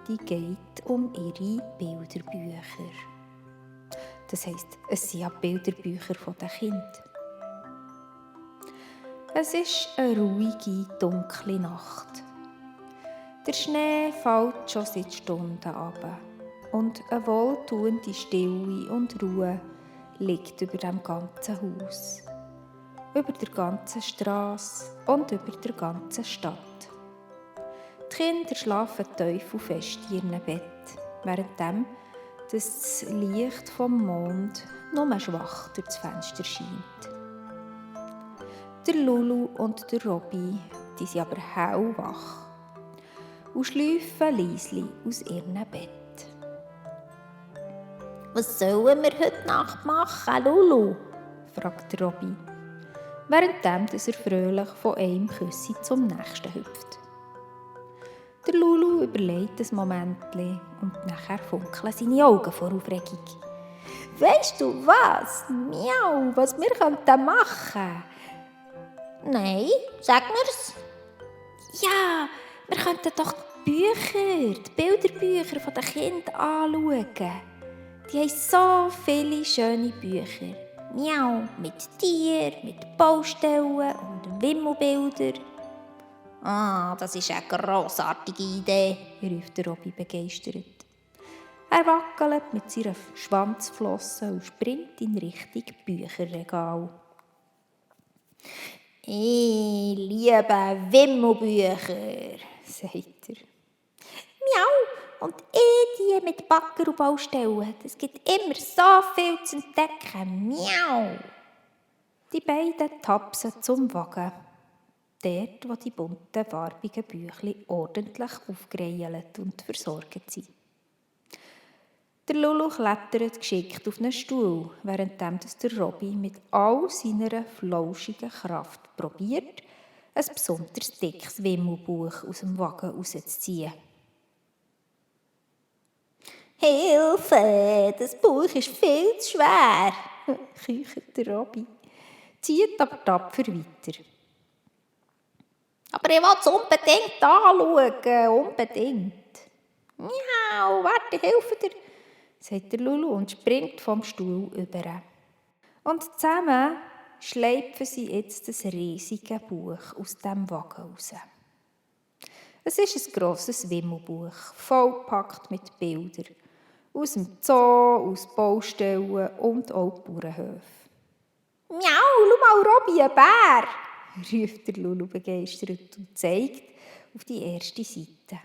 Runde geht um ihre Bilderbücher. Das heisst, es sind ja Bilderbücher der Kinder. Es ist eine ruhige, dunkle Nacht. Der Schnee fällt schon seit Stunden runter und eine wohltuende Stille und Ruhe liegt über dem ganzen Haus, über der ganzen Strasse und über der ganzen Stadt. Die Kinder schlafen tief und fest in ihrem Bett, während das Licht vom Mond nur schwach durch das Fenster scheint. Der Lulu und der Robby, die sind aber hellwach und schlafen leise aus ihrem Bett. «Was sollen wir heute Nacht machen, Lulu?» fragt Robby, während er fröhlich von einem Küssi zum nächsten hüpft. Der Lulu überlegt ein Momentchen und nachher funkeln seine Augen vor Aufregung. «Weisst du was? Miau, was wir könnten machen?» «Nein, sag mir's!» «Ja, wir könnten doch die Bilderbücher der Kinder anschauen. Die haben so viele schöne Bücher. Miau, mit Tieren, mit Baustellen und Wimmelbildern.» «Ah, das ist eine grossartige Idee», ruft der Robby begeistert. Er wackelt mit seiner Schwanzflosse und springt in Richtung Bücherregal. «Ich liebe Wimmelbücher», sagt er. «Miau, und die mit Bagger und Baustellen. Es gibt immer so viel zu entdecken. Miau!» Die beiden tapsen zum Wagen. Dort, wo die bunten, farbigen Büchlein ordentlich aufgereiht und versorgt sind. Der Lulu klettert geschickt auf einen Stuhl, während der Robby mit all seiner flauschigen Kraft probiert, ein besonders dickes Wimmelbuch aus dem Wagen rauszuziehen. «Hilfe, das Buch ist viel zu schwer», keucht der Robby, zieht aber tapfer weiter. «Aber ich will es unbedingt anschauen, unbedingt.» «Miau, warte, ich helfe dir», sagt der Lulu und springt vom Stuhl über. Und zusammen schleifen sie jetzt das riesige Buch aus dem Wagen raus. Es ist ein grosses Wimmelbuch, vollgepackt mit Bildern. Aus dem Zoo, aus Baustellen und auch Bauernhöfen. «Miau, schau mal, Robby, ein Bär!» ruft der Lulu begeistert und zeigt auf die erste Seite.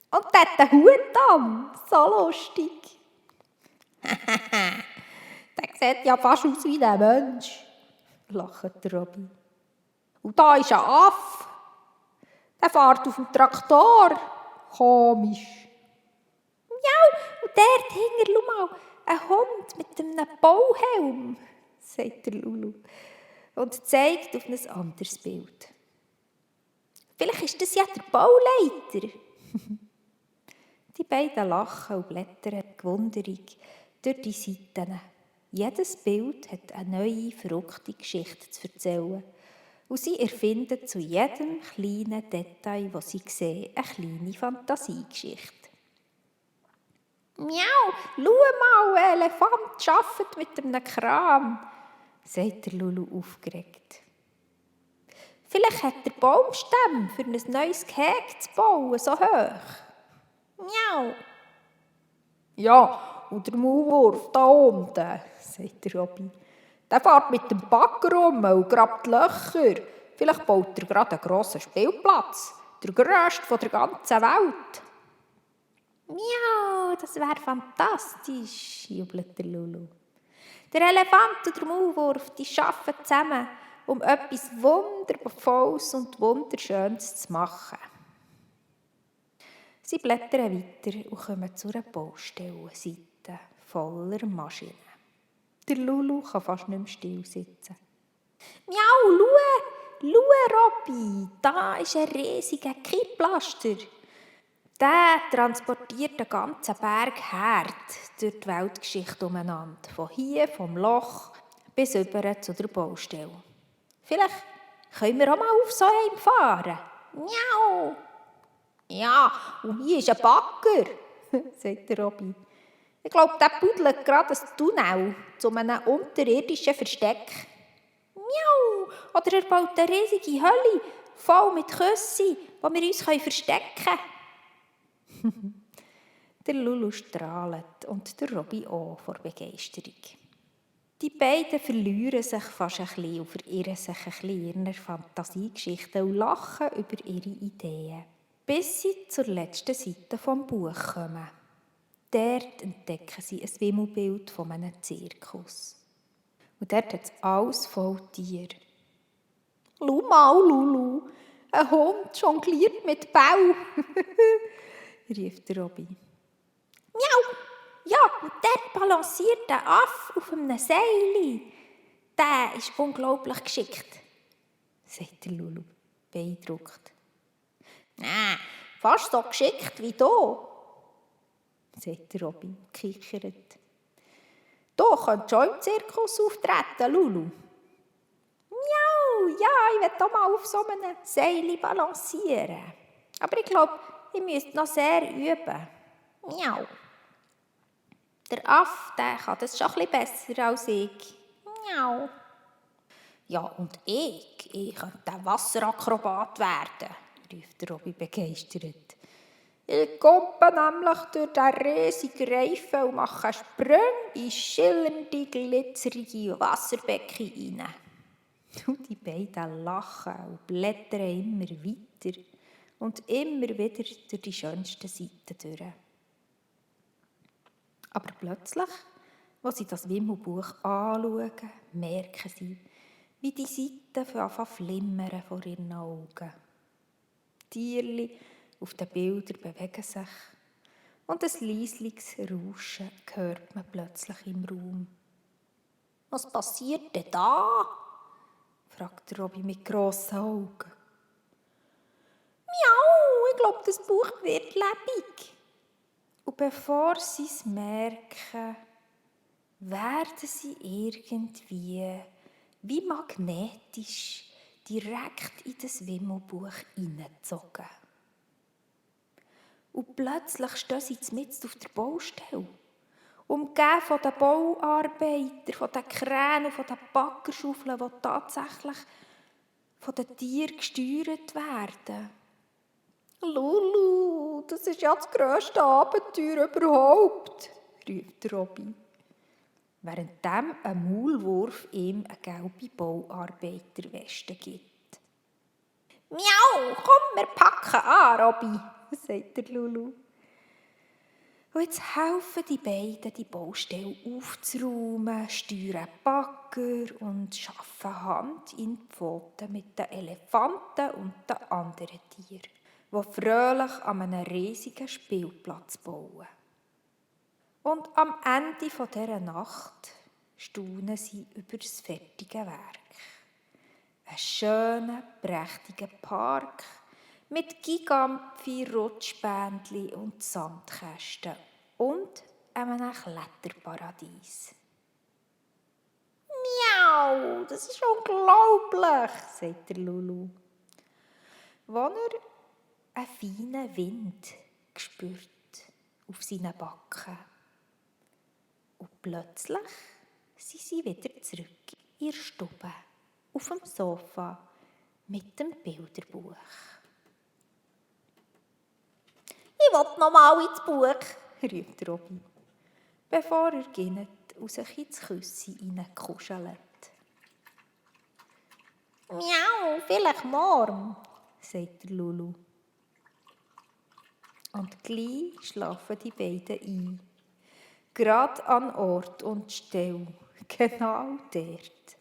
«Und der hat einen Hut an, so lustig!» «Der sieht ja fast aus wie ein Mensch», lacht der Robby. «Und da ist ein Affe. Der fährt auf dem Traktor. Komisch.» «Miau, und dort hinten, schau mal, ein Hund mit einem Bauhelm», sagt der Lulu und zeigt auf ein anderes Bild. «Vielleicht ist das ja der Bauleiter.» Die beiden lachen und blättern gewunderig durch die Seiten. Jedes Bild hat eine neue, verrückte Geschichte zu erzählen. Und sie erfinden zu jedem kleinen Detail, das sie sehen, eine kleine Fantasiegeschichte. «Miau, schau mal, ein Elefant arbeitet mit einem Kran», sagt der Lulu aufgeregt. «Vielleicht hat der Baumstamm für ein neues Gehege zu bauen, so hoch.» «Miau!» «Ja, und der Maulwurf da unten», sagt der Robby. «Der fährt mit dem Bagger rum und grabt Löcher. Vielleicht baut er gerade einen grossen Spielplatz, der grösste der ganzen Welt.» «Miau, das wäre fantastisch», jubelt der Lulu. «Der Elefant und der Maulwurf, die arbeiten zusammen, um etwas Wundervolles und Wunderschönes zu machen.» Sie blättern weiter und kommen zu einer Baustellenseite voller Maschinen. Der Lulu kann fast nicht mehr still sitzen. «Miau, schau, Robby, da ist ein riesiger Kipplaster. Der transportiert den ganzen Berg Herd durch die Weltgeschichte umeinander. Von hier, vom Loch, bis über zu der Baustelle. Vielleicht können wir auch mal auf so einem fahren. Miau!» Ja, und hier ist ein Bagger, sagt der Robby. Ich glaube, der buddelt gerade ein Tunnel zu einem unterirdischen Versteck. Miau! Oder er baut eine riesige Hölle, voll mit Küssen, wo wir uns verstecken können. Der Lulu strahlt und der Robby auch vor Begeisterung. Die beiden verlieren sich fast ein bisschen und verirren sich ein bisschen in ihren Fantasiegeschichten und lachen über ihre Ideen, bis sie zur letzten Seite des Buches kommen. Dort entdecken sie ein Wimmelbild von einem Zirkus. Und dort hat es alles voll Tiere. «Schau mal, Lulu, ein Hund jongliert mit Bau!» rief der Robby. «Miau! Ja, und dort balanciert der Affe auf einem Seil. Der ist unglaublich geschickt», sagt der Lulu, beeindruckt. «Nein, fast so geschickt wie du», sagt der Robby und kichert. «Du könntest schon im Zirkus auftreten, Lulu.» «Miau, ja, ich will auch mal auf so einem Seil balancieren. Aber ich glaube, ich müsste noch sehr üben. Miau.» «Der Affe, der kann das schon ein bisschen besser als ich. Miau.» «Ja, und ich könnte ein Wasserakrobat werden», rief der Robby begeistert. «Ich komme nämlich durch den riesigen Reifen und mache Sprünge in schillernde, glitzerige Wasserbecken rein.» Und die beiden lachen und blättern immer weiter und immer wieder durch die schönsten Seiten durch. Aber plötzlich, als sie das Wimmelbuch anschauen, merken sie, wie die Seiten anfangen zu flimmern vor ihren Augen. Die Tierchen auf den Bildern bewegen sich und ein leisliches Rauschen hört man plötzlich im Raum. «Was passiert denn da?» fragt Robby mit grossen Augen. «Miau, ich glaube, das Buch wird lebendig.» Und bevor sie es merken, werden sie irgendwie wie magnetisch direkt in das Wimmelbuch hineingezogen. Und plötzlich stehen sie mitten auf der Baustelle, umgeben von den Bauarbeitern, von den Kränen und von den Baggerschaufeln, die tatsächlich von den Tieren gesteuert werden. «Lulu, das ist ja das grösste Abenteuer überhaupt», ruft Robby, währenddem ein Maulwurf ihm eine gelbe Bauarbeiterweste gibt. «Miau, komm, wir packen an, Robby», sagt der Lulu. Und jetzt helfen die beiden, die Baustelle aufzuräumen, steuern Bagger und arbeiten Hand in Pfoten mit den Elefanten und den anderen Tieren, die fröhlich an einem riesigen Spielplatz bauen. Und am Ende dieser Nacht staunen sie über das fertige Werk. Ein schöner, prächtiger Park mit giganten Rutschbändchen und Sandkästen und einem Kletterparadies. «Miau, das ist unglaublich», sagt der Lulu, als er einen feinen Wind spürt auf seinen Backen. Und plötzlich sind sie wieder zurück in der Stube, auf dem Sofa mit dem Bilderbuch. «Ich will noch mal ins Buch», ruft Robby, bevor er geht und sich ins Küssi hineinkuschelt. «Miau, vielleicht morgen», sagt der Lulu. Und gleich schlafen die beiden ein. Gerade an Ort und Stelle, genau dort,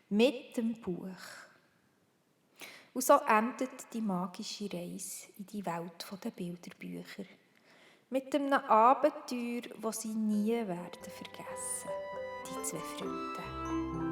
mit dem Buch. Und so endet die magische Reise in die Welt der Bilderbücher. Mit einem Abenteuer, das sie nie werden vergessen, die zwei Freunde.